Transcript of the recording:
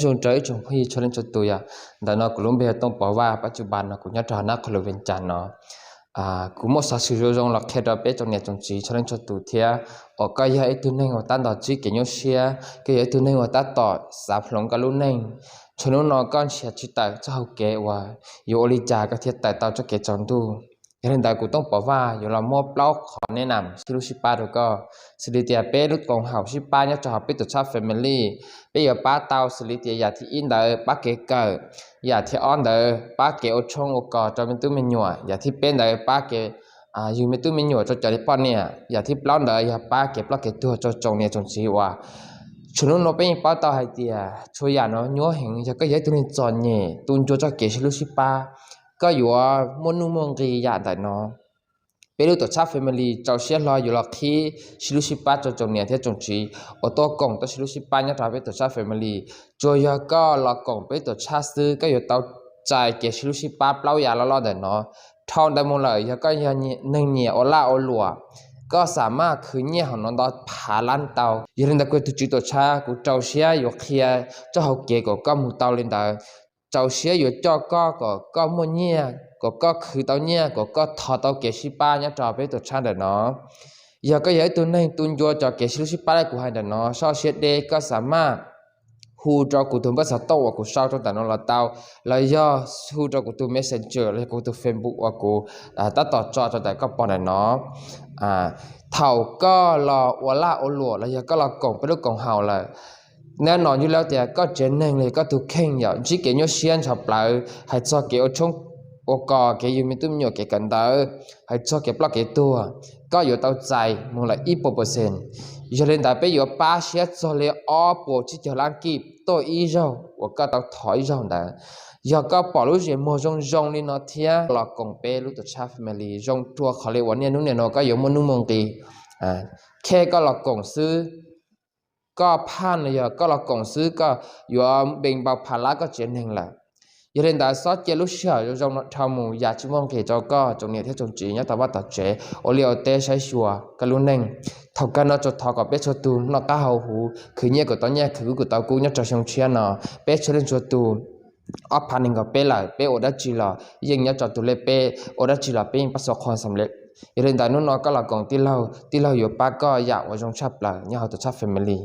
Zoo rau ib tsoom phooj ywg txhua leej txhua tus yom. Ntawm no kuv lub npe yog Tooj Pov Vaj, pab tsuj npas no kuv nyob rau Nab Qhov Lwm Vees Cas no. Kuv muaj xov xwm zoo zoo los qhia rau peb tsoom niam tsoom txiv txhua leej txhua tus thiab. Uas koj yog ib tug neeg uas tab tom ntsib kev nyuaj siab, koj yog ib tug neeg uas tab tom xav hloov koj lub neej, txhua hnub no koj nrhiav tsis tawm txoj hau kev uas yuav ua li cas koj thiaj tawm tau txoj kev tsaus ntuj. Yog li ntawd kuv Tooj Pov Vaj yuav los muab plaub qhov nej nam sib hlub sib pab rau koj. Xws li tias peb lub koom haum sib pab nyob rau hauv peb tus tshab family, peb yuav pab tau xws li tias yam thib ib ntawd pab kev kawm, yam thib ob ntawd pab kev ua tshoob ua kos rau me tub me nyuam, yam thib peb ntawd pab kev yug me tub me nyuam rau cov poj niam, yam thib plaub ntawd yog pab kev ploj kev tuag rau tsoom niam tsoom txiv uas txhua hnub no peb yeej paub tau hais tias txhua yam no nyuaj heev. Yog koj yog ib tug neeg txom nyem tu ncua txoj kev sib hlub sib pab, koj yuav muaj nuj muaj nqis yam ntawm no. Peb lub tuam tshab family rau siab hlo yuav los qhib sib hlub sib pab rau tsoom niam thiab tsoom txiv uas tuaj koom tuaj sib hlub sib pab nyob rau peb tuam tshab family. Tsuas yog koj los koom peb tuam tshab xwb koj yuav tau txais kev sib hlub sib pab plaub yam loj loj ntawm no. Dhau ntawd mus lawm yog koj yog neeg nyiam ua laj ua luam, koj xam maj khwv nyiaj hauv no ntau phav lab tau. Yog li ntawd kuv tus tswv tuam tshab kuv rau siab yuav qhia txoj hau kev kom koj mus tau li ntawd. Rau siab yuav coj koj kom koj muaj nyiaj, kom koj khwv tau nyiaj, kom koj thov tau kev sib pab nyob rau peb tuam tshab ntawm no. Yog koj yog ib tug neeg tu ncua cov kev sib hlub sib pab li kuv hais ntawm no, soj siab deb koj xam maj hu rau kuv tus npawb xov tooj uas kuv sau rau ntawm no los tau, los yog hu rau kuv tus Messenger los yog kuv tus Facebook uas kuv tab tom tso rau ntawm koj pom ntawm no. Thaum koj los ua laj ua luam los yog koj los koom peb lub koom haum lawm, neb no yog tias koj tsev neeg los yog koj tus kheej yom ntsib kev nyuaj siab ntxhov plawv, hais txog kev ua tshoob ua kos, kev yug me tub me nyuam, kev kawm ntawv, hais txog kev ploj kev tuag, koj yuav tau txais mus lawm ib puas percent. Yog li ntawd peb yuav pab siab txog li ob puas tsib caug lab kij tuaj ib zaug uas koj tau thov ib zaug ntawd. Yog koj pom lub zeem muag zoo zoo li no thiab los koom peb lub tuam tshab family zoo rua qhov li uas niaj hnub niaj no koj yuav muaj nuj muaj nqis. Khe koj los koom xwb, koj phaj no yog koj los koom xwb koj yuav npe npau phav lab koj tsev neeg lawm. Yog li ntawd xob cia lub sij hawm zoo no dhau mus yam tsis muaj nqis rau koj tsoom niam thiab tsoom txiv nyob tom vaj tom tsev ua liaj ua teb saib xyuas koj lub neej. Thaum kawg no tsuas thov kom peb txhua tus noj qab haus huv, khwv nyiaj kom tau nyiaj, khwv kub kom tau kub nyob rau xyoo tshiab no. Peb txhua leej txhua tus ob phav nees nkaum peb lawm, peb ua dab tsi los yeej nyob rau tus lej peb, ua dab tsi los peb yeej pab xua qhua xam lej. Yog li ntawd hnub no koj los koom tij laug, tij laug yuav pab koj yam uas zoo tshaj plaws nyob hauv tuam tshab family.